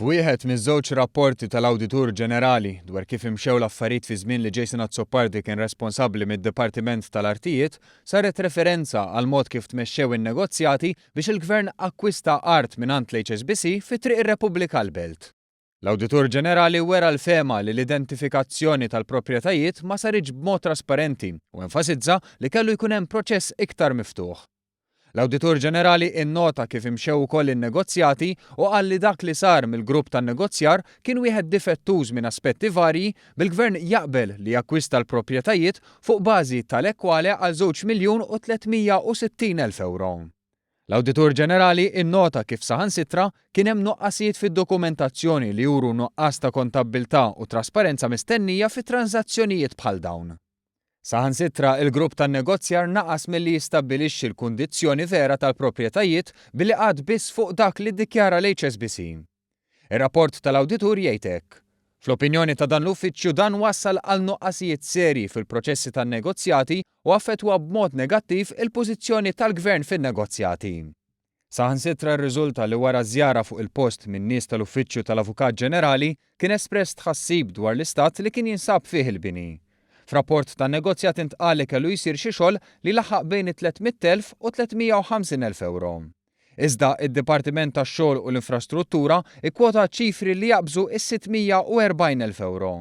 F'wieħed miż-żewġ rapporti tal-Awditur Ġenerali dwar kif imxew l-affarijiet fi żmien li Jason Azzopardi kien responsabbli mid-Dipartiment tal-Artijiet, saret referenza għall-mod kif tmexxew in-negozjati biex il-Gvern akkwista art mingħand l-HSBC fi Triq ir-Repubblika l-Belt. L-Awditur Ġenerali wera l-fehma li l-identifikazzjoni tal-proprjetajiet ma saritx b'mod trasparenti u enfasizza li kellu jkun hemm proċess iktar miftuħ. L-Awditur Ġenerali innota kif imxew ukoll in-negozjati u qal li dak li sar mill-grupp tan-negozjar kien wieħed difettuż minn aspetti varji bil-Gvern jaqbel li jakkwista l-proprjetajiet fuq bażi tale quale għal 2,360,000 ewro. L-Awditur Ġenerali innota kif saħansitra kien hemm nuqqasijiet fid-dokumentazzjoni li juru nuqqas ta' kontabbiltà u trasparenza mistennija fi tranżazzjonijiet bħal dawn. Saħansitra, il-grupp tan-negozjar naqas milli jistabbilixxi l-kundizzjoni vera tal-proprjetajiet billi qagħad biss fuq dak li ddikjara l-HSBC. Ir-rapport tal-awditur jgħid hekk, Fl-opinjoni ta' dan l-Uffiċċju dan wassal għal nuqqasijiet serji fil-proċessi tan-negozjati u affettwa b'mod negattiv il-pożizzjoni tal-Gvern fin-negozjati. Saħansitra rriżulta li wara żjara fuq il-post minn nies tal-Uffiċċju tal-Avukat Ġenerali kien espress tħassib dwar l-istat li kien jinsab fih il-bini. F'rapport tan-negozjat intqal li kellu jsir xi xogħol li jlaħħaq bejn it-300,000 u 350,000 ewro. Iżda, id-Dipartiment tax-Xogħol u l-Infrastruttura kkwota ċifri li jaqbżu s-640,000 ewro.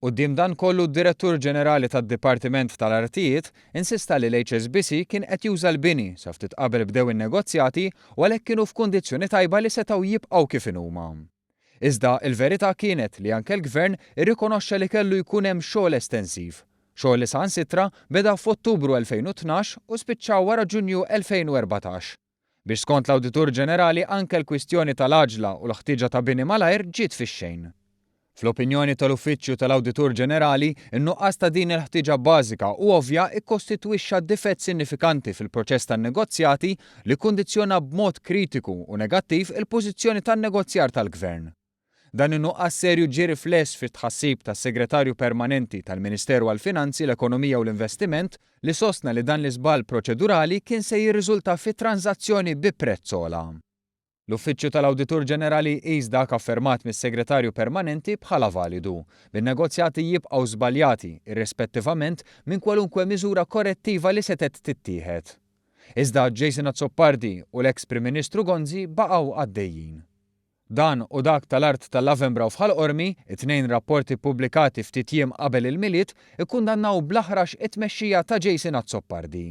Quddiem dan kollu d-Direttur Ġenerali tad-Dipartiment tal-Artijiet insista li l-HSBC kien qed juża l-bini sa ftit qabel bdew in-negozjati u għalhekk kienu f'kundizzjoni tajba li setgħu jibqgħu kif inhuma. Iżda, il-verità kienet li anke l-Gvern irrikonoxxa li kellu jkun hemm xogħol estensiv. Xogħol li saħansitra beda f'Ottubru 2012 u spiċċa wara Ġunju 2014. Biex skont l-Awditur Ġenerali anke l-kwistjoni tal-għaġla u l-ħtieġa ta' bini malajr ġiet fix-xejn. Fl-opinjoni tal-Uffiċċju tal-Awditur Ġenerali, in-nuqqas ta' din il-ħtieġa bażika u ovvja kkostitwixxa difett sinifikanti fil-proċess tan-negozjati li kkundizzjona b'mod kritiku u negattiv il-pożizzjoni tan-negozjar tal-Gvern. Dan in-nuqqas serju ġie rifless fit-tħassib tas-Segretarju Permanenti tal-Ministeru għall-Finanzi, l-Ekonomija u l-Investiment li sostna li dan l-iżball proċedurali kien se jirriżulta fi tranżazzjoni bi prezz ogħla. L-Uffiċċju tal-Awditur Ġenerali jqis dak affermat mis-Segretarju Permanenti bħala validu, bin-negozjati jibqgħu żbaljati irrispettivament minn kwalunkwe miżura korrettiva li setgħet tittieħed. Iżda Jason Azzopardi u l-eks Prim Ministru Gonzi baqgħu għaddejjin. Dan u dak tal-art ta' Lavenbrau f'Ħal Qormi, it-tnejn rapporti ppubblikati ftit jiem qabel il-Milied, ikkundannaw bl-aħrax it-tmexxija ta' Jason Azzopardi.